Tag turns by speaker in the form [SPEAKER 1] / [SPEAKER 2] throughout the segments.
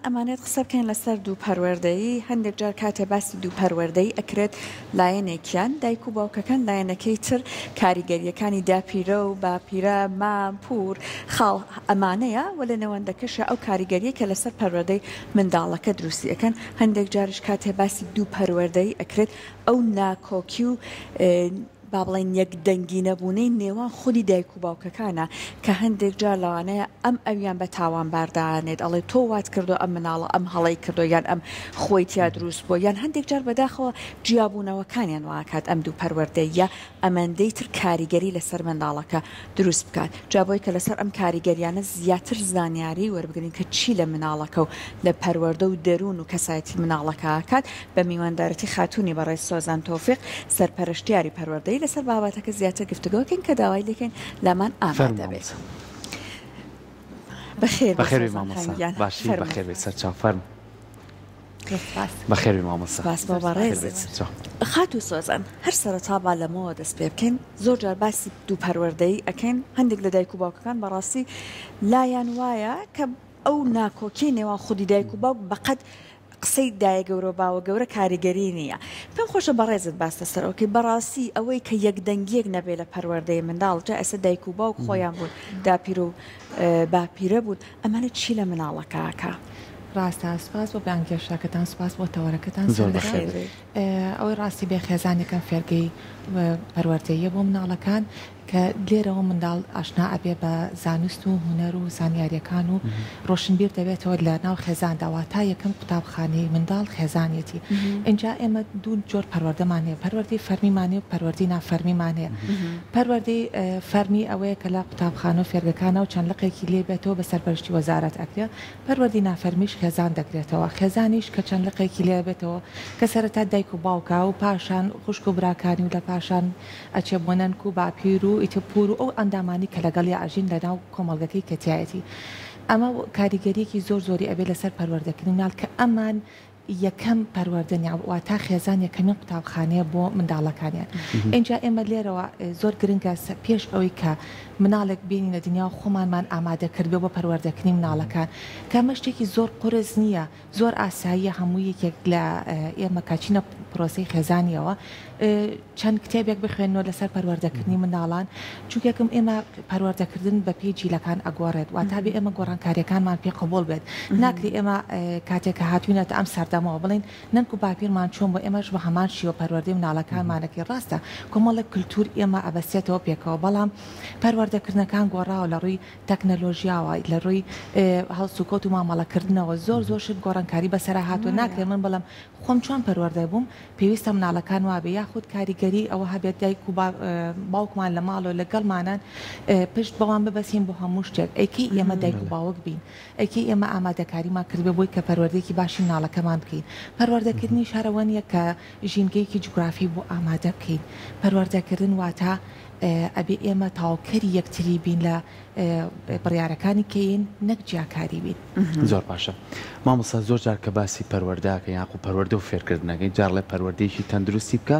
[SPEAKER 1] ئەمانەوێت قسە بکەین لەسەر دوو پەروەردەیی، هەندێک جار کاتێ باسی دوو پەروەردەیی ئەکرێت لایەنێکیان دایک و باوکەکان لایەنەکەی تر کاریگەرییەکانی داپیرە و باپیرە، مام، پوور، خاڵ ئەمانەیە و لە نێوەندەکەشیا ئەو کاریگەرییەی کە لەسەر پەروەردەی منداڵەکە دروستی ئەکەن، هەندێک جاریش کاتێ باسی دوو پەروەردەیی ئەکرێت ئەو ناکۆکی و با بڵێین یەک دەنگی نەبوونەی نێوان خودی دایک و باوکەکانە کە هەندێک جار لەوانەیە ئەم ئەویان بە تاوانبار دانێت ئەڵێ تۆ وات کردوە ئەم مناڵە ئەم هەڵەی کردوە یان ئەم خۆی تیا دروست بووە یان هەندێک جار بەداخەوە جیابوونەوەکانیان واکات ئەم دوو پەروەردەییە ئەمەندەی تر کاریگەری لەسەر منداڵەکە دروست بکات جا بۆی کە لەسەر ئەم کاریگەریانە زیاتر زانیاری وەربگرین کە چی لە مناڵەکە و لە پەروەردە و دەروون و کەسایەتی مناڵەکە ئەکات بە میواندارەتی خاتوونی بەڕێز سۆزان تۆفیق سەرپەرشتیاری پەروەردەیی لەسەر بابەتەکە زیاتر گفتوگۆ کەین کە داوای لێکەین لامان ئامادە بێت. بەخێر بێی
[SPEAKER 2] بەخێر بێی
[SPEAKER 1] سۆزان
[SPEAKER 2] مامۆستا
[SPEAKER 1] خان گیان
[SPEAKER 2] باشی
[SPEAKER 1] فەرموو.
[SPEAKER 2] بەخێر بێی سەرچاو فەرموو.
[SPEAKER 3] سپاس.
[SPEAKER 2] بەخێر بێی مامۆستا.
[SPEAKER 1] سپاس بۆ
[SPEAKER 2] بەخێر
[SPEAKER 1] بەڕێزت.
[SPEAKER 2] بێیت سەرچاو.
[SPEAKER 1] خاتوو سۆزان هەر سەرەتا با لەمەوە دەست پێ بکەین زۆر جار باسی دوو پەروەردەیی ئەکەین هەندێک لە دایک و باوکەکان بەڕاستی لایان وایە کە ئەو ناکۆکیەی نێوان خودی دایک و باوک بەقەد قسەی دایە گەورە و باوە گەورە کاریگەری نییە. پێم خۆشە بەڕێزت باس لەسەر ئەوە بکەی بەڕاستی ئەوەی کە یەکدەنگیەک نەبێ لە پەروەردەی منداڵ جا ئێستا دایک و باوک خۆیان بوون داپیرە و باپیرە بوون ئەمانە چی لە مناڵەکە ئەکا؟
[SPEAKER 3] ڕاستە سوپاس بۆ بانگهێشتەکەتان سوپاس بۆ تەوەرەکەتان
[SPEAKER 2] زۆر
[SPEAKER 3] سەرەتا
[SPEAKER 2] بەخێر بێی.
[SPEAKER 3] ئەوەی ڕاستی بێ خێزان یەکەم فێرگەی پەروەردەییە بۆ مناڵەکان کە لێرەوە منداڵ ئاشنا ئەبێ بە زانست و هونەر و زانیاریەکان و ڕۆشنبیر دەبێتەوە لە ناو خێزاندا واتا یەکەم قوتابخانەی منداڵ خێزانیەتی ئینجا ئێمە دوو جۆر پەروەردەمان هەیە پەروەردەی فەرمیمان هەیە و پەروەردەی نافەرمیمان هەیە پەروەردەی فەرمی ئەوەیە کە لە قوتابخانە و فێرگەکانە و چەند لقێکی لێ بێتەوە بە سەرپەرشتی وەزارەت ئەکرێ پەروەردەی نافەرمیش خێزان دەگرێتەوە خێزانیش کە چەند لقێکی لێ بێتەوە کە سەرەتا دایک و باوکە و پاشان خوشک و براکانی و لە پاشان ئەچێ بۆ نەنک و باپیر و ئیتر پوور و ئەو ئەندامانەی کە لەگەڵیا ئەژین لەناو کۆمەڵگەکەی کە تیایەتی ئەمە کاریگەریەکی زۆر زۆری ئەبێ لەسەر پەروەردەکردنی مناڵ کە ئەمان یەکەم پەروەردەن یا واتا خێزان یەکەمین قوتابخانەیە بۆ منداڵەکانیان ئینجا ئێمە لێرەوە زۆر گرنگە پێش ئەوەی کە مناڵێک بێنینە دنیا و خۆمانمان ئامادە کردبێ بۆ پەروەردەکردنی مناڵەکان کە ئەمە شتێکی زۆر قورس نییە زۆر ئاساییە هەموو یەکێک لە ئێمە کە چینە پرۆسەی خێزانیەوە چەند کتێبێک بخوێنەوە لەسەر پەروەردەکردنی منداڵان چونکێکم ئێمە پەروەردەکردن بە پێی جیلەکان ئەگۆڕێت واتا بێ ئێمە گۆڕانکاریەکانمان پێ قبوڵ بێت ناکری ئێمە کاتێک کە هاتوینەتە ئەم سەردەمەوە بڵێین نەنک و باپیرمان چۆن بۆ ئێمەش بە هەمان شیوە پەروەردەی مناڵەکانمانەکەی ڕاستە کۆمەڵێک کلتور ئێمە ئەبەستێتەوە پێکەوە بەڵام پەروەردەکردنەکان گۆڕاوە لە ڕووی تەکنەلۆژیاوە، لە ڕووی هەڵسوکەوت و مامەڵەکردنەوە زۆر زۆر شت گۆڕانکاری بەسەرا هاتووە، ناکرێت من بڵێم خۆم چۆن پەروەردە بووم پێویستە مناڵەکان وابێ، یاخود کاریگەری ئەوە هەبێت دایک و باوکمان لە ماڵەوە لەگەڵمانان پشت بەوان ببەستین بۆ هەموو شتێک، ئەی کەی ئێمە دایک و باوک بین؟ ئەی کەی ئێمە ئامادەکاریمان کردبێ بۆی کە پەروەردەیەکی باشی مناڵەکەمان بکەین؟ پەروەردەکردنیش هەر ئەوە نییە کە ژینگەیەکی جوگرافی بۆ ئامادە بکەین، پەروەردەکردن واتە ئەبێ ئێمە تەواوکەری یەکتری بین لە بڕیارەکانی کەین نەک جیاکاری بین.
[SPEAKER 2] زۆر باشە مامۆستا زۆر جار کە باسی پەروەردە ئەکەین یاخو پەروەردە و فێرکردن ئەکەین جار ڵێ پەروەردەیەکی تەندروستی بکە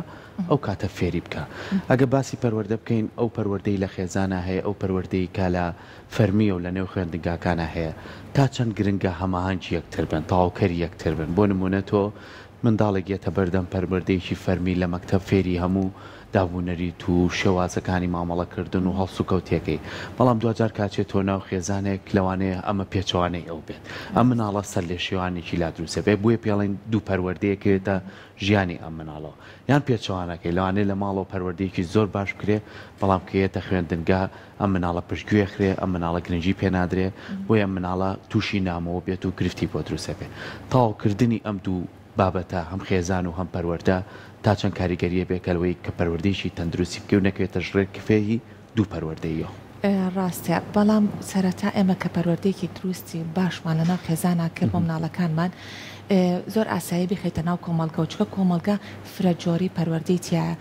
[SPEAKER 2] ئەو کاتە فێری بکە ئەگە باسی پەروەردە بکەین ئەو پەروەردەی لە خێزانا هەیە ئەو پەروەردەی کە لە فەرمیە و لە نێو خوێندنگاکانا هەیە تا چەند گرنگە هەماهەنگی یەکتر بن تەواوکەری یەکتر بن بۆ نمونە تۆ منداڵێک یەتە بەردەم پەروەردەیەکی فەرمی لە مەکتەب فێری هەموو داب و نەریت و شێوازەکانی مامەڵەکردن و هەڵسوکەوتێکەی، بەڵام دواجار کە ئەچێتەوە ناو خێزانێک لەوانەیە ئەمە پێچەوانەی ئەو بێت، ئەم مناڵە سەرلێشێوانێکی لا دروست ئەبێت، بۆیە پێڵێن دوو پەروەردەیە کەوێتە ژیانی ئەم مناڵەوە، یان پێچەوانەکەی لەوانەیە لە ماڵەوە پەروەردەیەکی زۆر باش بکرێ بەڵام کە یەتە خوێندنگا ئەم مناڵە پشتگوێ ئەخرێ، ئەم مناڵە گرنگی پێ نادرێ، بۆیە ئەم مناڵە تووشی نامۆ بێت و گرفتی بۆ دروست ئەبێ. تەواوکردنی ئەم دوو بابەتە هەم خێزان و هەم پەروەردە تا چەند کاریگەریە بێ کە لەوەی کە پەروەردەیەکی تەندروستی بکەی و نەکەوێتە ژڕێر کفێی دوو پەروەردەییەوە.
[SPEAKER 3] ڕاستە بەڵام سەرەتا ئێمە کە پەروەردەیەکی دروستی باشمان لەناو خێزانا کرد بۆ مناڵەکانمان زۆر ئاسایی بیخەیتە ناو کۆمەڵگەوە چونکە کۆمەڵگە فرە جۆری پەروەردەی تیایە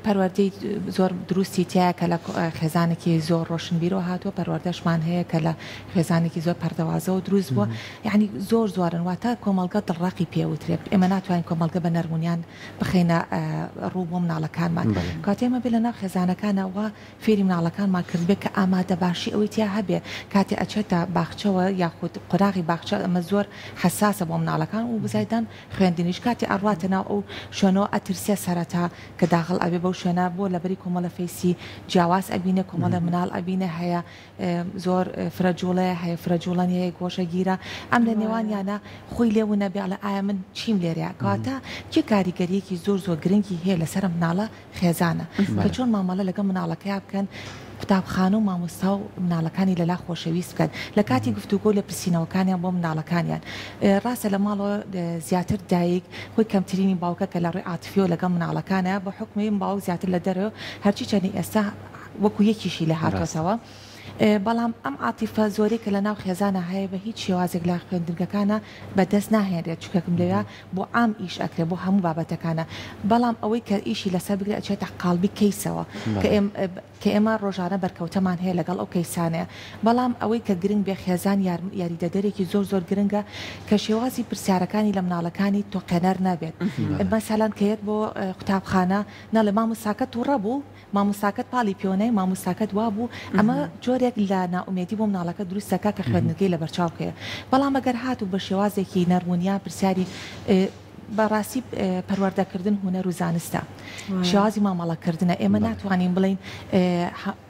[SPEAKER 3] پەروەردەی زۆر دروستی تیایە کە لە خێزانێکی زۆر ڕۆشنبیرەوە هاتووە پەروەردەشمان هەیە کە لە خێزانێکی زۆر پەردەوازەوە دروست بووە یعنی زۆر زۆرن واتە کۆمەڵگە دڵڕەقی پێوترێت ئێمە ناتوانین کۆمەڵگە بە نەرمونیان بخەینە ڕوو بۆ مناڵەکانمان کاتێ ئێمە بێ لە ناو خێزانەکانەوە فێری مناڵەکانمان کردبێت کە. ئامادەباشی ئەوەی تیا هەبێ کاتێ ئەچێتە باخچەوە یاخود قۆناغی باخچە ئەمە زۆر حەساسە بۆ مناڵەکان و بزایدان خوێندنیش کاتێ ئەڕواتە ناو ئەو شوێنەوە ئەترسێ سەرەتا کە داخڵ ئەبێ بەو شوێنە بۆ لەبەری کۆمەڵە فەیسی جیاواز ئەبینێ کۆمەڵێ مناڵ ئەبینێ هەیە زۆر فرە جوڵەیە هەیە فرە جوڵە نیە هەیە گۆشەگیرە ئەم لە نێوانیانە خۆی لێ ونەبێ ئەڵێ ئایا من چیم لێرەیە کەواتە کێ کاریگەریەکی زۆر زۆر گرنگی هەیە لەسەر ئەم مناڵە خێزانە کە چۆن مامەڵە لەگەڵ مناڵەکەیا بکەن قوتابخانە و مامۆستا و مناڵەکانی لەلا خۆشەویست بکەن لە کاتی گفتوگۆ لە پرسینەوەکانیان بۆ مناڵەکانیان ڕاستە لە ماڵەوە زیاتر دایک خۆی کەمترینی باوکە کە لە ڕووی عاتفیەوە لەگەڵ مناڵەکانە بە حوکمی باوک زیاتر لە دەرەوە هەرچی چەنی ئێستا وەکو یەکیشی لێ هاتۆتەوە بەڵام ئەم عاتیفە زۆرەی کە لەناو خێزانا هەیە بە هیچ شێوازێک لە خوێندنگەکانا بە دەست ناهێنرێت چونکەکم لەویا بۆ عام ئیش ئەکرێ بۆ هەموو بابەتەکانە بەڵام ئەوەی کە ئیشی لەسەر بکرێت ئەچێتە قاڵبی کەیسەوە کە ئێم کە ئێمە ڕۆژانە بەرکەوتەمان هەیە لەگەڵ ئەو کەیسانەیە بەڵام ئەوەی کە گرنگ بێ خێزان یاریدەدەرێکی زۆر زۆر گرنگە کە شێوازی پرسیارەکانی لە مناڵەکانی تۆقێنەر نەبێت مەسەلەن کە یەت بۆ قوتابخانە نەڵێ مامۆستاکە توڕە بوو مامۆستاکەت پاڵی پێوەنای مامۆستاکەت وابوو ئەمە جۆرێک لە نائومێدی بۆ مناڵەکە دروست دەکات کە خوێندنەکەی لەبەرچاو بکەوێت بەڵام ئەگەر هاتوو بە شێوازێکی نەرمونیان پرسیاری بەڕاستی پەروەردەکردن هونەر و زانستە شێوازی مامەڵەکردنە ئێمە ناتوانین بڵێین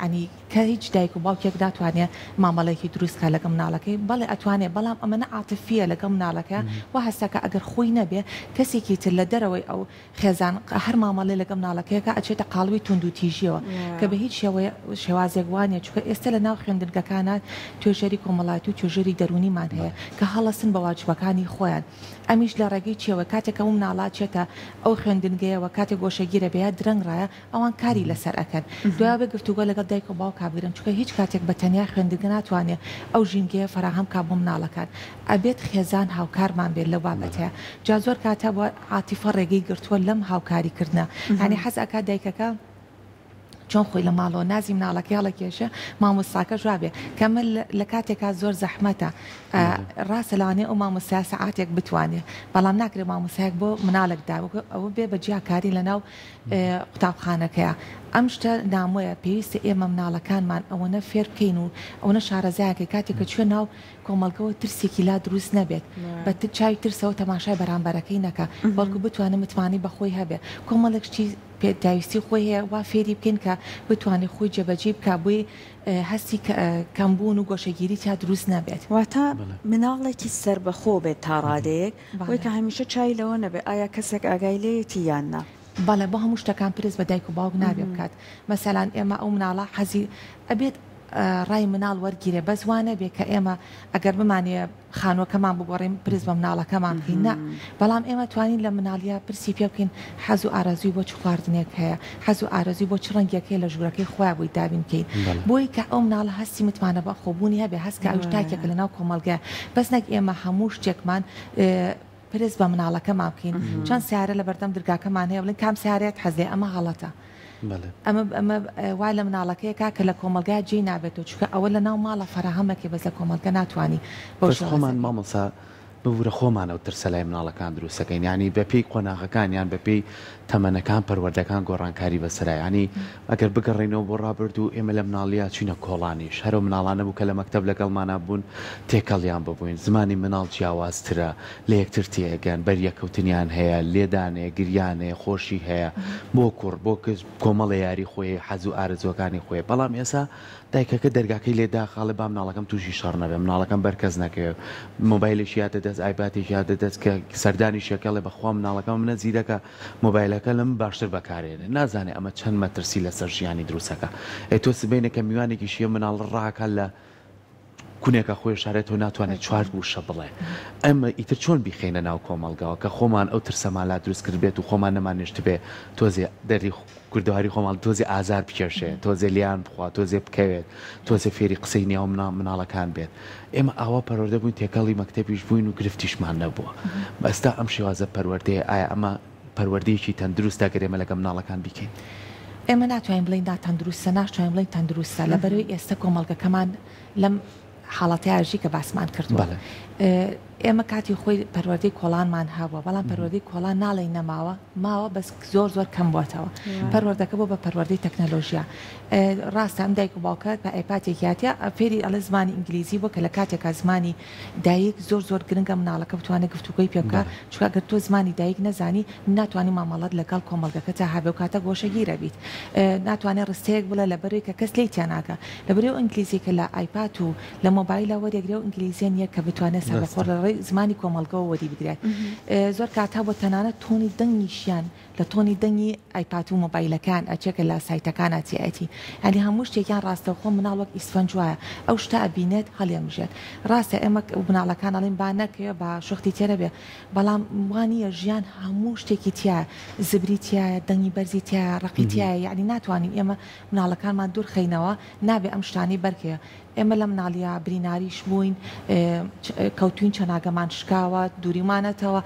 [SPEAKER 3] ینی کە هیچ دایک و باوکێک ناتوانێت مامەڵێکی دروست کا لەگەڵ مناڵەکەی بەڵێ ئەتوانێ بەڵام ئەمە نە عاتفیە لەگەڵ مناڵەکە و هەستەکە ئەگەر خۆی نەبێ کەسێکی تر لە دەرەوەی ئەو خێزان هەر مامەڵەی لەگەڵ مناڵەکەیەکا ئەچێتە قاڵبی توندوتیژیەوە کە بە هیچ شێوەیە شێوازێک وانیە چونکە ئێستا لە ناو خوێندنگەکانا توێژەری کۆمەڵایەتی و توێژەری دەروونیمان هەیە کە هەڵەسن بە واجبەکانی خۆیان ئەمیش لە ڕێگەی چیەوە کاتێک ئەو مناڵە ئەچێتە ئەو خوێندنگەیەوە کاتێک گۆشەگیرە بێ یا درەنگ ڕایە ئەوان کاری لەسەر ئەکەن دوای ئەوەی گفتوگۆ لەگەڵ دایک و باوکا بگرن چونکە هیچ کاتێک بە تەنیا خوێندنگە ناتوانێ ئەو ژینگەیە فەراهەم کا بۆ مناڵەکان ئەبێت خێزان هاوکارمان بێت لەو بابەتەیا جا زۆر کات هەبووە عاتیفە ڕێگەی گرتووە لەم هاوکاری کردنە یانی حەز ئەکات دایکەکە چۆن خۆی لە ماڵەوە نازی مناڵەکەی هەڵەکێشێ مامۆستاکەش وابێ کە ئەمە لە کاتێکا زۆر زەحمەتە ڕاستە لەوانەیە ئەو مامۆستایە سەعاتێک بتوانێ بەڵام ناکرێ مامۆستایەک بۆ مناڵێک دا ئەوە بێ بە جیاکاری لەناو قوتابخانەکەیە ئەم شتە نامۆیە پێویستە ئێمە مناڵەکانمان ئەوەنە فێر بکەین و ئەوەنە شارەزایان کەین کاتێک کە چوە ناو کۆمەڵگەوە ترسێکی لا دروست نەبێت بە چاوی ترسەوە تەماشای بەرامبەرەکەی نەکا بەڵکو بتوانێت متمانەی بە خۆی هەبێ کۆمەڵێک شتی پێداویستی خۆی هەیە وا فێری بکەین کە بتوانێت خۆی جێبەجێ بکا بۆی هەستی کەمبوون و گۆشەگیری تیا دروست نەبێت.
[SPEAKER 1] واتە مناڵێکی سەربەخۆ بێت تا ڕادەیەک بۆی کە هەمیشە چاوی لەوە نەبێت ئایا کەسێک ئاگای لێیەتی یان نا.
[SPEAKER 3] بەڵێ بۆ هەموو شتەکان پرس بە دایک و باوک نابێ بکات مەسەلەن ئێمە ئەو مناڵە حەزی ئەبێت ڕای مناڵ وەرگیرێ بەس وا نەبێ کە ئێمە ئەگەر بمانەوێ خانووەکەمان بگۆڕین پرس بە مناڵەکەمان بکەین نا بەڵام ئێمە توانین لە مناڵیا پرسی پێ بکەین حەز و ئارەزووی بۆ چ خواردنێک هەیە حەز و ئارەزووی بۆ چ ڕەنگێک هەیە لە ژوورەکەی خۆیا بۆی دابین بکەین بۆی کە ئەو مناڵە هەستی متمانە بە خۆبوونی هەبێ هەست کە ئەویش تاکێکە لە ناو کۆمەڵگەیا بەس نەک ئێمە هەموو شتێکمان پرس بە مناڵەکەمان بکەین چەند سیارە لە بەردەم درگاکەمان هەیە بڵێن کام سیارەیەت حەز لێ ئەمە غەڵەتە ئەمە ئەمە وای لە مناڵەکەیە کا کە لە کۆمەڵگا جێی نابێتەوە چونکە ئەوە لە ناو ماڵە فەراهەمەکەی بەس لە کۆمەڵگە ناتوانی
[SPEAKER 2] بەو بەس خۆمان مامۆستا ببورە خۆمان ئەو ترسە لای مناڵەکان دروست ئەکەین یانی بە پێی قۆناغەکان یان بە پێی تەمەنەکان پەروەردەکان گۆڕانکاری بەسەرا یانی ئەگەر بگەڕێینەوە بۆ ڕابردوو ئێمە لە مناڵیا چوینە کۆڵانیش هەر ئەو مناڵانە بوو کە لە مەکتەب لەگەڵمانا بوون تێکەڵیان ببووین زمانی مناڵ جیاوازترە لە یەکتر تێئەگەن بەریەکەوتنیان هەیە لێدانێ گریانێ خۆشی هەیە بۆ کوڕ بۆ کچ کۆمەڵێ یاری خۆی هەیە حەز و ئارەزووەکانی خۆی بەڵام ئێسا دایکەکە دەرگاکەی لێ داخا ئەڵێ با مناڵەکەم تووشی شەڕ نەبێ مناڵەکەم بەر کەس نەکەوێ مۆبایلێکی یاتە دەست ئایپاتێکی یاتە دەست کە سەردانیشی ئەکەی ئەڵێ بەخوا مناڵەکەم منە زیرەکە مۆبایلەکە لەم باشتر بەکارێنێ نازانێ ئەمە چەند مەترسی لەسەر ژیانی دروستەکا ئەی تۆ سبەینێ کە میوانێکیشی ئەم مناڵە ڕاکا لە کونێکا خۆی شارێتەوە ناتوانێت چوار وشە بڵێ ئەمە ئیتر چۆن بیخەینە ناو کۆمەڵگاوە کە خۆمان ئەو ترسەمان لا دروست کردبێت و خۆمان نەمانێشتبێ تۆزێ دەردی کوردەواری خۆمان تۆزێ ئازار بکێشێ تۆزێ لێیان بخوا تۆزێ بکەوێت تۆزێ فێری قسەی نێو مناڵەکان بێت ئێمە ئاوا پەروەردە بووین تێکەڵی مەکتەبیش بووین و گرفتیشمان نەبووە ئێستا ئەم شێوازە پەروەردەیە ئایا ئەمە پەروەردەیەکی تەندروستە گەر ئێمە لەگەڵ مناڵەکان بیکەین؟
[SPEAKER 3] ئێمە ناتوانین بڵێین ناتەندروستە ناشتوانین بڵێین تەندروستە لەبەرئەوەی ئێستا کۆمەڵگەکەمان لەم حاڵەتەیا ژی کە باسمان کردووە. ئێمە کاتی خۆی پەروەردەی کۆڵانمان هەبووە بەڵام پەروەردەی کۆڵان ناڵێین نەماوە ماوە بەس زۆر زۆر کەم بووەتەوە پەروەردەکە بۆ بە پەروەردەی تەکنەلۆژیا ڕاستە ئەم دایک و باوکە بە ئایپاتێکی هاتیە فێری ئەڵێ زمانی ئینگلیزی بووە کە لە کاتێکا زمانی دایک زۆر زۆر گرنگە مناڵەکە بتوانێت گفتوگۆی پێ بکا چونکە ئەگەر تۆ زمانی دایک نەزانی ناتوانی مامەڵەت لەگەڵ کۆمەڵگەکەتا هەبێ و کاتە گۆشەگیر ئەبیت ناتوانێ ڕستەیەک بڵێ لەبەرەوەی کە کەس لێی تێناگا لەبەرەوەی ئەو ئینگلیزیەی کە لە ئایپات و لە مۆبایلا وەریەگرێ ئەو ئینگلیزیە نیە کە بتوانێت سەربەخۆ لە ڕێی زمانی کۆمەڵگەوە وەری بگرێت زۆر کات هەبووە تەنانەت تۆنی دەنگیشیان لە تۆنی دەنگی ئایپات و مۆبایلەکان ئەچێ کە لە سایتەکانا تیایەتی یانی هەموو شتێکیان ڕاستەوخۆ مناڵ وەک ئیسفەنج وایە ئەو شتە ئەبینێت هەڵیەمژێت ڕاستە ئێمە مناڵەکان ئەڵێین با نەکەوێ با شوختی تێنەبێ بەڵام وا نییە ژیان هەموو شتێکی تیایە زبری تیایە دەنگی بەرزی تیایە ڕەقی تیایە یانی ناتوانین ئێمە مناڵەکانمان دوور خەینەوە نابێ ئەم شتانەی بەرکەوێ ئێمە لە مناڵیا بریناریش بووین، کەوتوین چەناگەمان شکاوە، دووریمانەتەوە،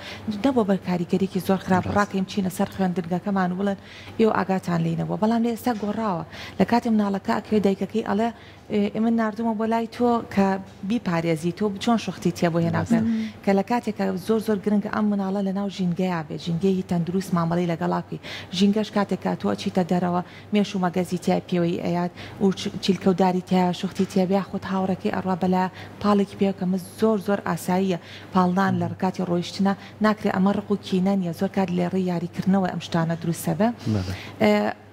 [SPEAKER 3] نەبووە بەر کاریگەریی زۆر خراپ، ڕاکەین بچینە سەر خوێندنگەکەمان و بڵێن ئێوە ئاگاتان لێی نەبووە، بەڵام لە ئێستا گۆڕاوە، لە کاتێ مناڵەکە ئەکەوێ دایکەکەی ئەڵێ من ناردوومە بۆ لای تۆ کە بیپارێزی، تۆ چۆن شوختی تێ بۆ هێناوتە، کە لە کاتێکا زۆر زۆر گرنگە ئەم مناڵە لەناو ژینگەیا بێت، ژینگەیەکی تەندروست مامەڵەی لەگەڵا بکەی، ژینگەش کاتێک کە تۆ ئەچیتە دەرەوە مێش و مەگەزی تیا پێوەی ئەیات و چیلکە و داری تیایە شوختی تیا بێ یاخود هاوڕێکەی ئەڕوا بەلا پاڵێکی پێ کە مە زۆر زۆر ئاساییە پاڵنان لە ڕکاتی ڕۆیشتنە ناکرێ ئەمە ڕق و کینە نیە زۆر کات لە ڕێی یاری کردنەوە ئەم شتانە دروست ئەبێ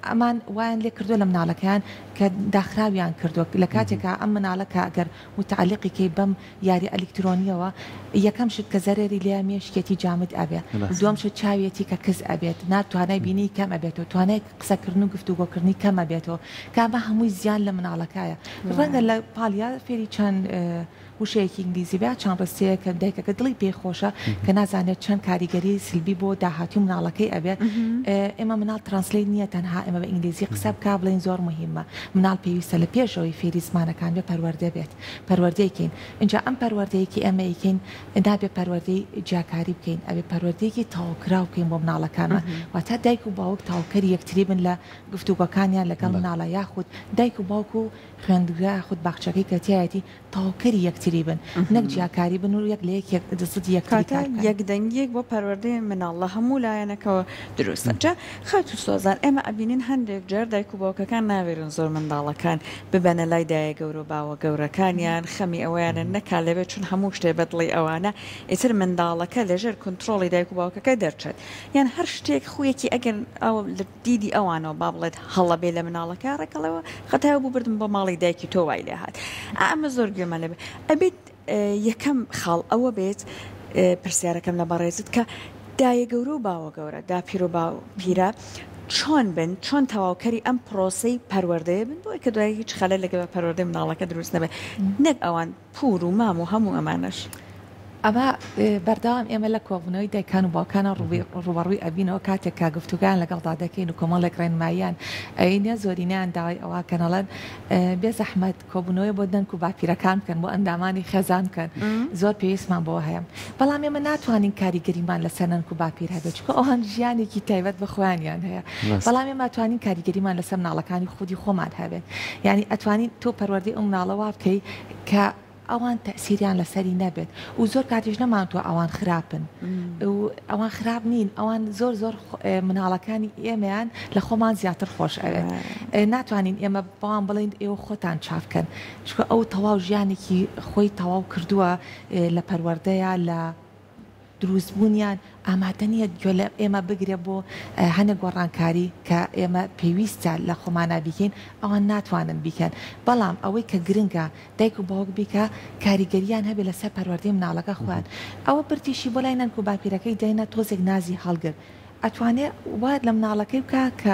[SPEAKER 3] ئەمان وایان لێ کردوە لە مناڵەکەیان کە داخراویان کردوە لە کاتێکا ئەم مناڵە کە ئەگەر متعلقی کەی بەم یاری ئەلیکترۆنیەوە یەکەم شت کە زەرەری لێیە مێشکیەتی جامد ئەبێ دووەم شت چاویەتی کە کز ئەبێت نا توانای بینینی کەم ئەبێتەوە توانای قسەکردن و گفتوگۆکردنی کەم ئەبێتەوە کە ئەمە هەمووی زیان لە مناڵەکایە ڕەنگە لە پاڵیا فێری چەند وشەیەکی ئینگلیزی بێ چەند ڕستەیەک کە دایکەکە دڵی پێی خۆشە کە نازانێت چەند کاریگەری سلبی بۆ داهاتووی مناڵەکەی ئەبێت ئێمە مناڵ translate نییە تەنها ئێمە بە ئینگلیزی قسە بکا بڵێین زۆر مهمە مناڵ پێویستە لە پێشەوەی فێری زمانەکان بێ پەروەردە بێت پەروەردەی کەین ئینجا ئەم پەروەردەیە کە ئێمە ئەیکەین نابێ پەروەردەی جیاکاری بکەین ئەبێ پەروەردەیەکی تەواوکراو بکەین بۆ مناڵەکانمان واتە دایک و باوک تەواوکەری یەکتری بن لە گفتوگۆکانیان لەگەڵ مناڵە یاخود دایک و باوک و خوێندگا یاخود باخچەکەی کە تیایەتی تەواوکەری یەکتری بن نەک جیاکاری بن و یەک لە یەک زدی یەکتری
[SPEAKER 1] کاتە
[SPEAKER 3] کار بکەن.
[SPEAKER 1] یەکدەنگیەک بۆ پەروەردەی مناڵ لە هەموو لایەنەکەوە دروستە جا خاتوو سۆزان ئێمە ئەبینین هەندێک جار دایک و باوکەکان ناوێرن زۆر منداڵەکان ببەنە لای دایە گەورە و باوە گەورەکانیان خەمی ئەوەیانە نەکا لەوێ چون هەموو شتێ بە دڵی ئەوانە ئیتر منداڵەکە لەژێر کونترۆڵی دایک و باوکەکە دەرچێت یان هەر شتێک خویەکی ئەگەر ئەو لە دیدی ئەوانەوە با بڵێت هەڵە بێ لە مناڵەکە ڕێکەڵەوە خەتای بوو بردم بۆ ماڵی دایکی تۆ وای لێ هات ئا ئەمە زۆر گوێمان لێ بێ ئەبێت یەکەم خاڵ ئەوە بێت پرسیارەکەم لە بەڕێزت کە دایە گەورە و باوە گەورە داپیر و باپیرە چۆن بن چۆن تەواوکەری ئەم پرۆسەی پەروەردەیە بن بۆی کە دوای هیچ خەلەل لەگەڵ پەروەردەی مناڵەکە دروست نەبێت نەک ئەوان پور و مام و هەموو ئەمانەش.
[SPEAKER 3] ئەمە بەردەوام ئێمە لە کۆبوونەوەی دایکان و باوکانە ڕووبەڕووی ئەبینەوە کاتێک کە گفتوگۆیان لەگەڵدا دەکەین و کۆمەڵێک ڕێنماییان ئەینە زۆرینەیان داوای ئەوە کەن ئەڵێن بێ زەحمەت کۆبوونەوەی بۆ دەنک و باپیرەکان بکەن بۆ ئەندامانی خێزان بکەن زۆر پێویستمان بەوە هەیە بەڵام ئێمە ناتوانین کاریگەریمان لەسەر نەنک و باپیر هەبێت چونکە ئەوان ژیانێکی تایبەت بە خۆیانیان هەیە بەڵام ئێمە ئەتوانین کاریگەریمان لەسەر مناڵەکانی خودی خۆمان هەبێت یانی ئەتوانین تۆ پەروەردەی ئەو مناڵە وا بکەی کە ئەوان تەئسیریان لەسەری نەبێت و زۆر کاتیش نەمانوتوە ئەوان خراپن و ئەوان خراپ نین ئەوان زۆر زۆر مناڵەکانی ئێمەیان لە خۆمان زیاتر خۆش ئەوێت ناتوانین ئێمە بەوان بڵین ئێوە خۆتان چاکەن چونکە ئەو تەواو ژیانێکی خۆی تەواو کردووە لە پەروەردەیە لە دروستبوونیان ئامادە نییە گوێ لە ئێمە بگرێ بۆ هەنێ گۆڕانکاری کە ئێمە پێویستە لە خۆمانا بیکەین ئەوان ناتوانن بیکەن بەڵام ئەوەی کە گرنگە دایک و باوک بیکا کاریگەریان هەبێ لەسەر پەروەردەی مناڵەکە خۆیان ئەوە بردیشی بۆ لای نەنک و باپیرەکەی داینا تۆزێک نازی هەڵگر ئەتوانێ وا لە مناڵەکەی بکا کە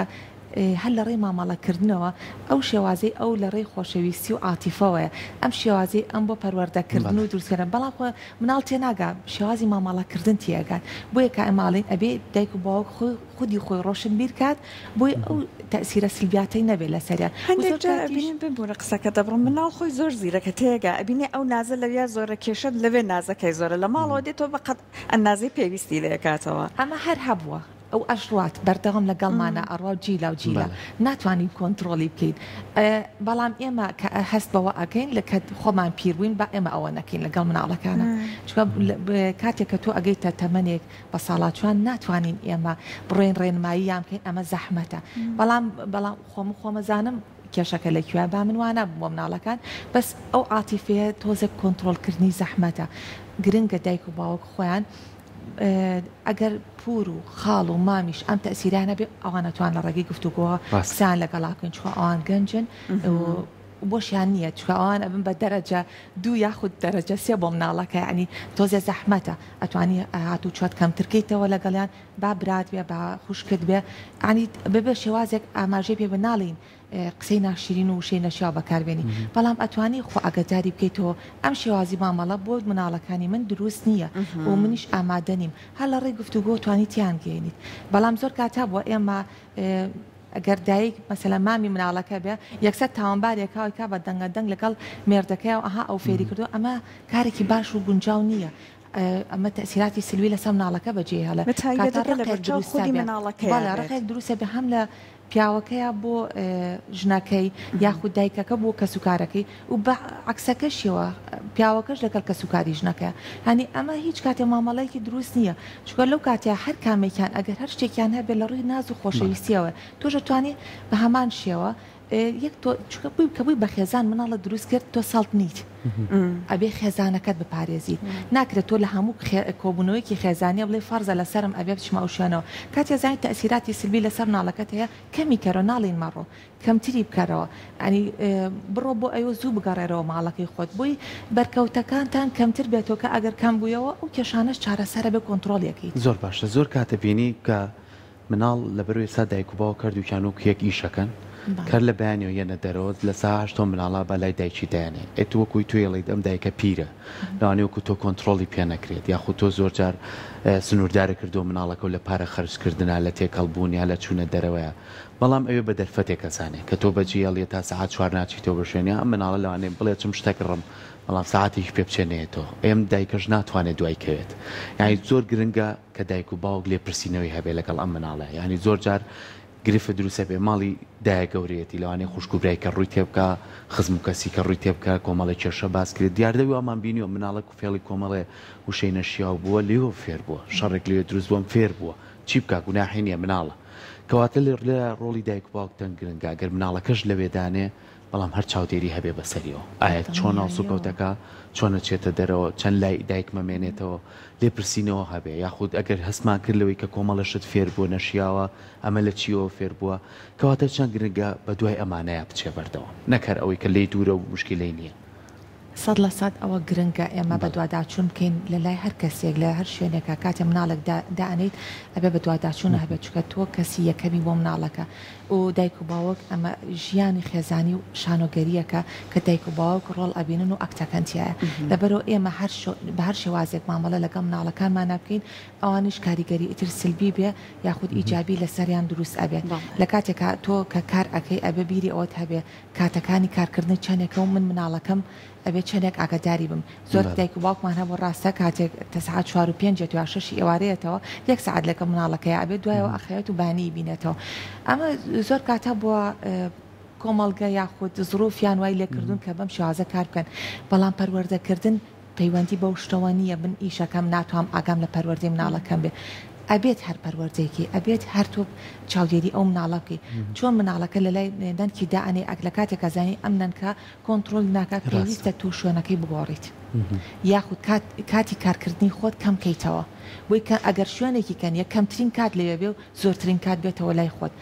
[SPEAKER 3] هەر لە ڕێی مامەڵە کردنەوە ئەو شێوازەی ئەو لە ڕێی خۆشەویستی و عاتیفەوەیە ئەم شێوازەی ئەم بۆ پەروەردە کردن و دروست کردن بەڵام خۆ مناڵ تێناگا شێوازی مامەڵە کردن تێئەگات بۆیە کە ئێمە ئەڵێین ئەبێ دایک و باوک خۆی خودی خۆی ڕۆشنبیر کات بۆی ئەو تەئسیرە سلبیاتەی نەبێ لەسەریان و
[SPEAKER 1] هەندێک
[SPEAKER 3] زۆر
[SPEAKER 1] جار
[SPEAKER 3] کاتیش.
[SPEAKER 1] ئەبینین ببورە قسەکەت دەبڕم مناڵ خۆی زۆر زیرەکە تێئەگا ئەبینێ ئەو نازە لەویا زۆرە کێشەت لەوێ نازەکەی زۆرە لە ماڵەوە دێتەوە بە قەد ئەندازەی پێویستی لێ ئەکاتەوە.
[SPEAKER 3] ئەمە هەر هەبووە. ئەو ئەشڕوات بەردەوام لەگەڵمانە ئەڕوا و جیلا و جیلا ناتوانین کۆنتڕۆڵی بکەین بەڵام ئێمە کە هەست بەوە ئەکەین لە کە خۆمان پیر بووین با ئێمە ئەوە نەکەین لەگەڵ مناڵەکانە چونکە کاتێک کە تۆ ئەگەیتە تەمەنێک بە ساڵاچوان ناتوانین ئێمە بڕۆین ڕێنماییان بکەین ئەمە زەحمەتە بەڵام بەڵام خۆم خۆمەزانم کێشەکە لە کوێ با من وانابم بۆ مناڵەکان بەس ئەو عاتیفەیە تۆزێک کۆنتڕۆڵکردنی زەحمەتە گرنگە دایک و باوک خۆیان ئەگەر پور و خاڵ و مامیش ئەم تەئسیرەیان هەبێ ئەوان ئەتوان لە ڕێگەی گفتوگۆوە قسەیان لەگەڵا بکەین چونکە ئەوان گەنجن و بۆشیان نییە چونکە ئەوان ئەبن بە دەرەجە دوو یاخود دەرەجە سێ بۆ مناڵەکە یانی تۆزێ زەحمەتە ئەتوانی هاتوچۆت کەمتر کەیتەوە لەگەڵیان با برات بێ با خوشکت بێ یانی بەبێ شێوازێک ئاماژەی پێ بە ناڵێین قسەی ناشرین و وشەی نەشیاو بەکاربێنی بەڵام ئەتوانی خۆ ئاگەداری بکەیتەوە ئەم شێوازی مامەڵە بۆ مناڵەکانی من دروست نییە و منیش ئامادە نیم هەر لە ڕێی گفتوگۆ توانی تیان گەیەنیت بەڵام زۆر کات هەبووە ئێمە ئەگەر دایک مەسەلەن مامی مناڵەکە بێ یەکسەر تاوانبارێک هاوی کا بە دەنگە دەنگ لەگەڵ مێردەکەی و ئەها ئەو فێری کردو ئەمە کارێکی باش و گونجاو نییە ئەمە تەئسیراتی سلبی لەسەر مناڵەکە بەجێ هێڵێ
[SPEAKER 1] بەتایبەت
[SPEAKER 3] کاتە
[SPEAKER 1] ئەگەر
[SPEAKER 3] ڕقێک
[SPEAKER 1] لەبەرچاو
[SPEAKER 3] دروستە
[SPEAKER 1] خودی
[SPEAKER 3] بێ
[SPEAKER 1] مناڵەکەیا
[SPEAKER 3] بەڵێ
[SPEAKER 1] بێت.
[SPEAKER 3] ڕقێک دروستە بێ هەم لە پیاوەکەیە بۆ ژنەکەی یاخود دایکەکە بۆ کەسوکارەکەی و بە عەکسەکەشیەوە پیاوەکەش لەگەڵ کەسوکاری ژنەکەیە یانی ئەمە هیچ کاتێ مامەڵەیەکی دروست نییە چونکە لەو کاتەیە هەر کامێکیان ئەگەر هەر شتێکیان هەبێ لە ڕووی ناز و خۆشەویستیەوە تۆش ئەتوانی بە هەمان شێوە یەک تۆ چونکە بووی کە بووی بە خێزان مناڵت دروست کرد تۆ سەڵت نیت ئەبێ خێزانەکەت بپارێزیت ناکرێت تۆ لە هەموو کۆبوونەوەیەکی خێزانیە بڵێ فەرزە لەسەرم ئەبێ بچمە ئەو شوێنەوە کاتێ زانی تەئسیراتی سلبی لەسەر مناڵەکەت هەیە کەمی کەرەوە ناڵێین مەڕۆ کەمتری بکەرەوە یانی بڕۆ بۆ ئەوێ زوو بگەڕێرەوە ماڵەکەی خۆت بۆی بەرکەوتەکانتان کەمتر بێتەوە کە ئەگەر کەم بوویەوە ئەو کێشانەش چارەسەرە بێ کۆنتڕۆڵی ئەکەیت.
[SPEAKER 2] زۆر باشە زۆر کاتە بینی کە مناڵ لەبەرو ئێستا دایک و باوک هەردووکیان وەکو یەک ئیشەکەن کەر لە بەیانیەوە یەنە دەرەوە لە ساعە هەشتەوە مناڵە با لای دایکی دایەنێ ئێ تو وەکوی تۆ یەڵیت ئەم دایکە پیرە لەوانەیە وەکو تۆ کۆنتڕۆڵی پێ نەکرێت یاخود تۆ زۆر جار سنووردارە کردووە مناڵەکەو لە پارە خەرج کردنا لە تێکەڵ بوون یا لە چوونە دەرەوەیا بەڵام ئەوێ بە دەرفەتێک ئەزانێ کە تۆ بەجێ یەڵیە تا سەعات چوار ناچیتەوە بە شوێنیا ئەم مناڵە لەوانەیە بڵێ ئەچم شتەک ڕم بەڵام سەعاتێکی پێ بچێ نەیەتەوە ئێم دایکەش ناتوانێ دوای کەوێت یانی زۆر گرنگە کە دایک و باوک لێپرسینەوەی هەبێ لەگەڵ ئەم مناڵە یانی زۆر جار گرفت دروست ئەبێ ماڵی دایە گەورەیەتی لەوانەیە خوشک و برای کە ڕووی تێبکا خزم و کەسی کە ڕووی تێبکا کۆمەڵێ کێشە باس کرێت دیاردەی وامان بینیوە مناڵە فێڵی کۆمەڵێ وشەی نەشیاو بووە لێوە فێر بووە شەڕێک لەوێ دروست بووە فێر بووە چی بکا گوناحی نییە مناڵە کەواتە لێرە ڕۆڵی دایک و باوک چەند گرنگە گەر مناڵەکەش لەوێ دانێ بەڵام هەر چاودێری هەبێ بەسەریەوە ئایا چۆن
[SPEAKER 3] بەدڵنیاییەوە.
[SPEAKER 2] هەڵسوکەوتەکا چۆن ئەچێتە دەرەوە چەند لای دایکم ئەمێنێتەوە لێپرسینەوە هەبێ یاخود ئەگەر هەستمان کرد لەوەی کە کۆمەڵە شت فێر بووە نەشیاوە ئەمە لە چیەوە فێر بووە کەواتە چەند گرنگە بەدوای ئەمانەیا بچێ بەردەوام نەک هەر ئەوەی کە لێی دوورە و موشکیلەی نیە.
[SPEAKER 3] 100% ئەوە گرنگە ئێمە
[SPEAKER 2] بەڵێ.
[SPEAKER 3] بەدواداچوون بکەین لە لای هەر کەسێک لە هەر شوێنێکا کاتێ مناڵێک دائەنێیت ئەبێ بەدواداچوون هەبێت چونکە تۆ کەسی یەکەمی بۆ مناڵەکە و دایک و باوک ئەمە ژیانی خێزانی و شانۆگەرییەکە کە دایک و باوک ڕۆڵ ئەبینن و ئەکتەکەن تیایە لەبەرئەوە ئێمە هەر بە هەر شێوازێک مامەڵە لەگەڵ مناڵەکانمانا بکەین ئەوانیش کاریگەری ئیتر سلبی بێ یاخود ئیجابی لەسەریان دروست ئەبێت لە کاتێکا تۆ کە کار ئەکەی ئەبێ بیری ئەوەت هەبێ کاتەکانی کارکردنت چەنێکە و من مناڵەکەم ئەبێ چەنێک ئاگاداری بم زۆر دایک و باوکمان هەبوو ڕاستە کاتێک تە سەعات چوار و پێنج یەت یا شەشی ئێوارەیەتەوە یەک سەعات لەگەڵ مناڵەکەیا ئەبێت دوایەوە ئەخەوێت و بانی بینێتەوە ئەمە زۆر کات هەبووە کۆمەڵگە یاخود زروفیان وای لێکردوون کە بەم شێوازە کار بکەن بەڵام پەروەردەکردن پەیوەندی بەو شتەوە نییە من ئیشەکەم ناتوام ئاگام لە پەروەردەی مناڵەکەم بێ ئەبێت هەر پەروەردەیکەی ئەبێت هەر تۆ چاودێری ئەو مناڵە بکەی چۆن مناڵەکە لە لای نەنکی دائەنێی ئەک لە کاتێکا زانی ئەم نەنکە کۆنتڕۆل ناکات پێویستە تۆ شوێنەکەی بگۆڕیت یاخود کات کاتی کارکردنی خۆت کەم کەیتەوە بۆی کە ئەگەر شوێنێکی کەنیە کەمترین کات لەوێ بێ و زۆرترین کات بێتەوە لای خۆت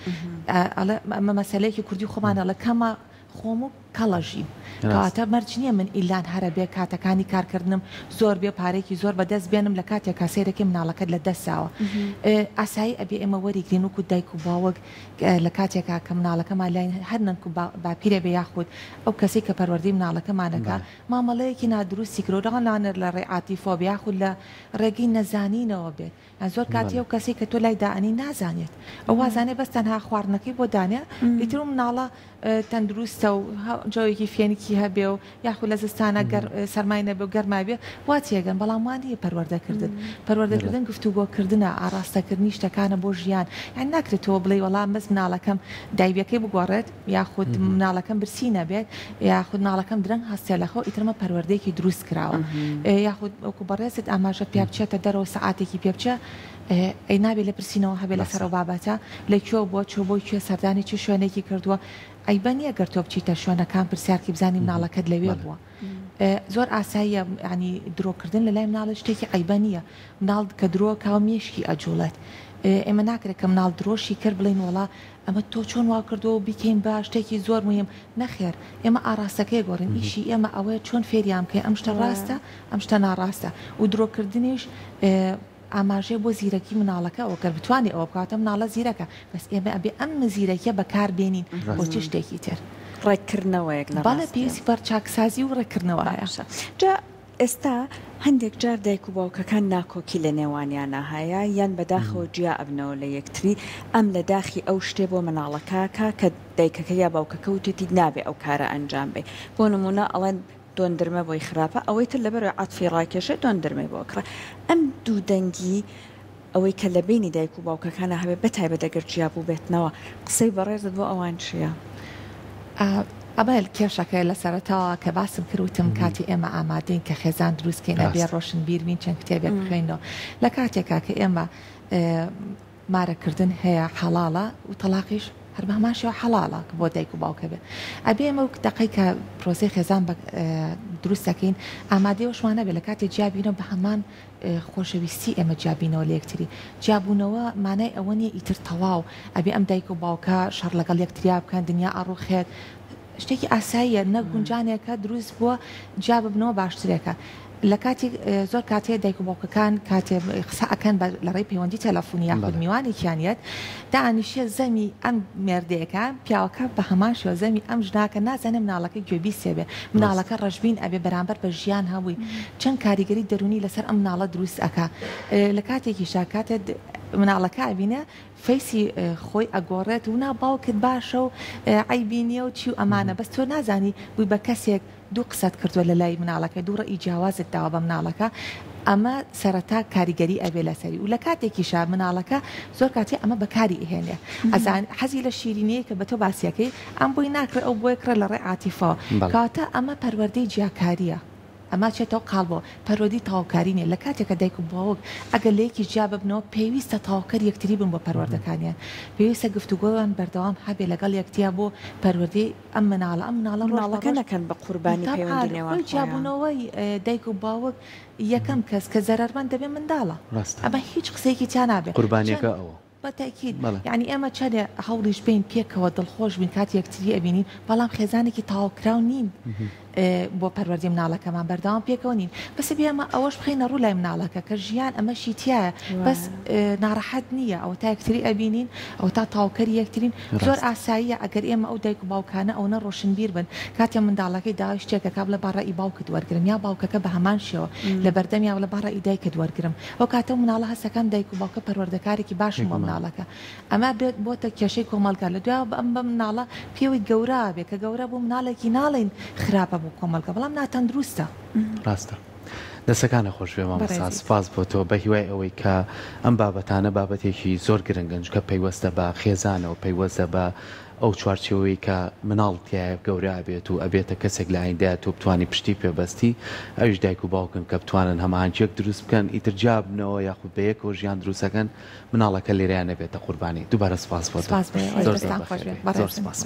[SPEAKER 3] ئەڵێ ئەمە مەسەلەیەکی کوردی خۆمان ئەڵێ کەمە خۆم و کەڵە ژیم کەواتە مەرج نییە من ئیلان هەرە بێ کاتەکانی کارکردنم زۆر بێ پارێکی زۆر بەدەست بێنم لە کاتێکا سەیرەکەی مناڵەکەت لە دەست داوە ئاسایی ئەبێ ئێمە وەریگرین وەکو دایک و باوک لە کاتێکا کە مناڵەکەمان لاین هەر نەنک و باپیرە بێ یاخود ئەو کەسەی کە پەروەردەی مناڵەکەمان ئەکا مامەڵەیەکی نادروستی کردوە لەوانەیە لە ڕێی عاتیفەوە بێ یاخود لە ڕێگەی نەزانینەوە بێت یان زۆر کاتی ئەو کەسەی کە تۆ لای دائەنێی نازانێت ئەو وازانێ بەس تەنها خواردنەکەی بۆ دانێ ئیتر ئەو مناڵە تەندروستە و جەوێکی فێنکی هەبێ و یاخود لە زستانە گەر سەرمای نەبێ و گەرمای بێ وا تێگەن بەڵام وا نییە پەروەردەکردن پەروەردەکردن گفتوگۆکردنە ئاڕاستەکردنی شتەکانە بۆ ژیان یانی ناکرێت تۆ بڵێی وەڵا بەس مناڵەکەم دایبەکەی بگۆڕێت یاخود مناڵەکەم برسی نەبێت یاخود مناڵەکەم درەنگ هەستێ لە خەو ئیتر ئەمە پەروەردەیەکی دروست کراوە یاخود وەکو بەڕێزت ئاماژە پیا بچێتە دەرەوە سەعاتێکی پێ بچێ ئەی نابێ لێپرسینەوە هەبێ لەسەر ئەو بابەتە لە کوێ بووە چۆ بۆ کوێ سەردانی چ شوێنێکی کردووە عەیبە نیە گەر تۆ بچیتە شوێنەکان پرسیارکەی بزانی مناڵەکەت لەوێ بووە زۆر ئاساییە ینی درۆکردن لە لای مناڵ شتێکی عەیبە نییە مناڵ کە درۆ کاو مێشکی ئەجوڵێت ئێمە ناکرێت کە مناڵ درۆشی کرد بڵین وڵا ئەمە تۆ چۆن وا کردووە و بیکەین بە شتێکی زۆر مهم نەخێر ئێمە ئاراستەکەی گۆڕین ئیشی ئێمە ئەوەیە چۆن فێریان بکەین ئەم شتە ڕاستە ئەم شتە ناڕاستە و درۆکردنیش ئاماژەیە بۆ زیرەکی مناڵەکە ئەوە گەر بتوانێ ئەوە بکاتە مناڵە زیرەکە بەس ئێمە ئەبێ ئەم زیرەکیە بەکار بێنین بۆ چ شتێکی تر.
[SPEAKER 1] ڕێککردنەوەیەک لە
[SPEAKER 3] بەڵێ ڕاستیا. پێویستی بە چاکسازی و ڕێککردنەوە هەیە.
[SPEAKER 1] باشە جا ئێستا هەندێک جار دایک و باوکەکان ناکۆکی لە نێوانیانا هەیە یان بەداخەوە جیا ئەبنەوە لە یەکتری ئەم لە داخی ئەو شتێ بۆ مناڵەکە کا کە دایکەکە یا باوکەکە وتێتی نابێ ئەو کارە ئەنجام بەی بۆ نمونە ئەڵێن دۆندرمە بۆی خراپە ئەوەی تر لەبەرئەوەی عەتفی ڕاکێشێ دۆندرمەی بۆ ئەکڕێ ئەم دوو دەنگی ئەوەی کە لە بەینی دایک و باوکەکانا هەبێ بە تایبەت ئەگەر جیا بووبێتنەوە قسەی بەڕێزت بۆ ئەوان چییە؟
[SPEAKER 3] ئەمە کێشەکەیە لە سەرەتاوە کە باسم کرد وتم کاتی ئێمە ئامادەین کە خێزان دروست کەین ئەبێ ڕۆشنبیر بین چەند کتێبێک بخوێنەوە لە کاتێکا کە ئێمە مارەکردن هەیە حەڵاڵە و تەڵاقیش هەر بە هەمان شێوە حەڵاڵە کە بۆ دایک و باوکە بێ ئەبێ ئێمە وەک دەقەی کە پرۆسەی خێزان بە دروست دەکەین ئامادەی ئەوەشمان نەبێ لە کاتێ جیا بینەوە بە هەمان خۆشەویستی ئێمە جیا بینەوە لە یەکتری جیابوونەوە مانای ئەوە نییە ئیتر تەواو ئەبێ ئەم دایک و باوکە شەڕ لەگەڵ یەکتریا بکەن دنیا ئەڕوخێت شتێکی ئاساییە نە گونجانێکە دروست بووە جیا ببنەوە باشترێکە لە کاتی زۆر کاتێ دایک و باوکەکان کاتێ قسە ئەکەن بە لە ڕێی پەیوەندی تەلەفونی یاخود میوانێکیان یەت دانیشێ زەمی ئەم مێردەیەکە پیاوەکە بە هەمان شێوە زەمی ئەم ژناکە نازانێ مناڵەکە گوێبیستێ بێ مناڵەکە ڕەشبین ئەبێ بەرامبەر بە ژیان هەبووی چەند کاریگەری دەروونی لەسەر ئەم مناڵە دروست ئەکا لە کاتێکیشا کاتێ مناڵەکە ئەبینێ فەیسی خۆی ئەگۆڕێت و نا باوکت باشە و عەیبی نیە و چی و ئەمانە بەس تۆ نازانی بووی بە کەسێک دوو قسەت کردووە لە لای مناڵەکە دوو ڕەئی جیاوازت داوە بە مناڵەکە ئەمە سەرەتا کاریگەری ئەبێ لەسەری و لە کاتێکیشا مناڵەکە زۆر کاتی ئەمە بەکاری ئەهێنێ ئەزان حەزی لە شیرینیە کە بە تۆ باسیەکەی ئەم بۆی ناکڕێ ئەو بۆی کڕێ لە ڕێی عاتیفەوە کەواتە ئەمە پەروەردەی جیاکاریە. ئەمە ئەچێتەوە قاڵبەوە. پەروەردەی تەواوکاری نیە. لە کاتێکا دایک و باوک ئەگەر لە یەکیش جیا ببنەوە پێویستە تەواوکەر یەکتری بن بۆ پەروەردەکانیان. پێویستە گفتوگۆیان بەردەوام هەبێ لەگەڵ یەکتیا بۆ پەروەردەی ئەم مناڵە. ئەم مناڵە ڕۆژ بە
[SPEAKER 1] مناڵەکە ڕۆژ نەکەن بە قوربانی
[SPEAKER 3] تەبعەن
[SPEAKER 1] پەیوەندی نێوان
[SPEAKER 3] خۆی
[SPEAKER 1] خۆیان.
[SPEAKER 3] جیابوونەوەی دایک و باوک یەکەم کەس کە زەرەرمەند دەبێ منداڵە.
[SPEAKER 2] ڕاستە.
[SPEAKER 3] ئەمە هیچ قسەیەکی تیا نابێ. چەند
[SPEAKER 2] قوربانیەکە ئەوە.
[SPEAKER 3] بە تەئکید.
[SPEAKER 2] بەڵێ.
[SPEAKER 3] یەعنی ئێمە چەنێ هەوڵیش بەین پێکەوە دڵخۆش بین کاتی یەکتری ئەبینین بەڵام خێزانێکی تەواوکراو نین بۆ پەروەردەی مناڵەکەمان بەردەوام پێکەوە نین بەس ئەبێ ئێمە ئەوەش بخەینە ڕوو لای مناڵەکە کە ژیان ئەمەشی تیایە بەس ناڕەحەت نییە ئەوەتا یەکتری ئەبینین ئەوەتا تەواوکەری یەکترین زۆر ئاساییە ئەگەر ئێمە ئەو دایک و باوکانە ئەونە ڕۆشنبیر بن کاتێ منداڵەکەی داوای شتێک ئەکا بڵێ با ڕەئی باوکت وەرگرم یا باوکەکە بە هەمان شێوە لە بەردەمیا بڵێ با ڕەئی دایکت وەرگرم ئەو کاتە مناڵە هەست ئەکەم دایک و باوکە پەروەردەکارێکی باشن بۆ مناڵەکە ئەمە بێت بۆتە کێشەی کۆمەڵگا لە دوایەوە بە ئەم بە مناڵە پێوەی گەورە ئەبێ کە گەورە بوو مناڵێکی ناڵێین خراپە بۆ کۆمەڵگا بەڵام ناتەندروستە.
[SPEAKER 2] ڕاستە دەستەکانت خۆش بێ مامۆستا
[SPEAKER 3] بەڕێزیت.
[SPEAKER 2] سوپاس بۆ تۆ بە هیوای ئەوەی کە ئەم بابەتانە بابەتێکی زۆر گرنگن چونکە پەیوەستە بە خێزانەوە پەیوەستە بە ئەو چوارچێوەی کە مناڵ تیایا گەورە ئەبێت و ئەبێتە کەسێک لە ئایندەیا تۆ بتوانی پشتی پێ بەستی ئەویش دایک و باوکن کە بتوانن هەماهەنگیەک دروست بکەن ئیتر جیا بنەوە یاخود بەیەکەوە ژیان دروست ئەکەن مناڵەکە لێرەیا نەبێتە قوربانی دووبارە سوپاس بۆ تۆ
[SPEAKER 3] سپاس بۆ ئێوەش
[SPEAKER 2] زۆر زۆر
[SPEAKER 3] دەستان خۆش
[SPEAKER 2] بەخێر
[SPEAKER 3] بێت
[SPEAKER 2] بێی زۆر
[SPEAKER 3] بەڕێزم.
[SPEAKER 2] سوپاس.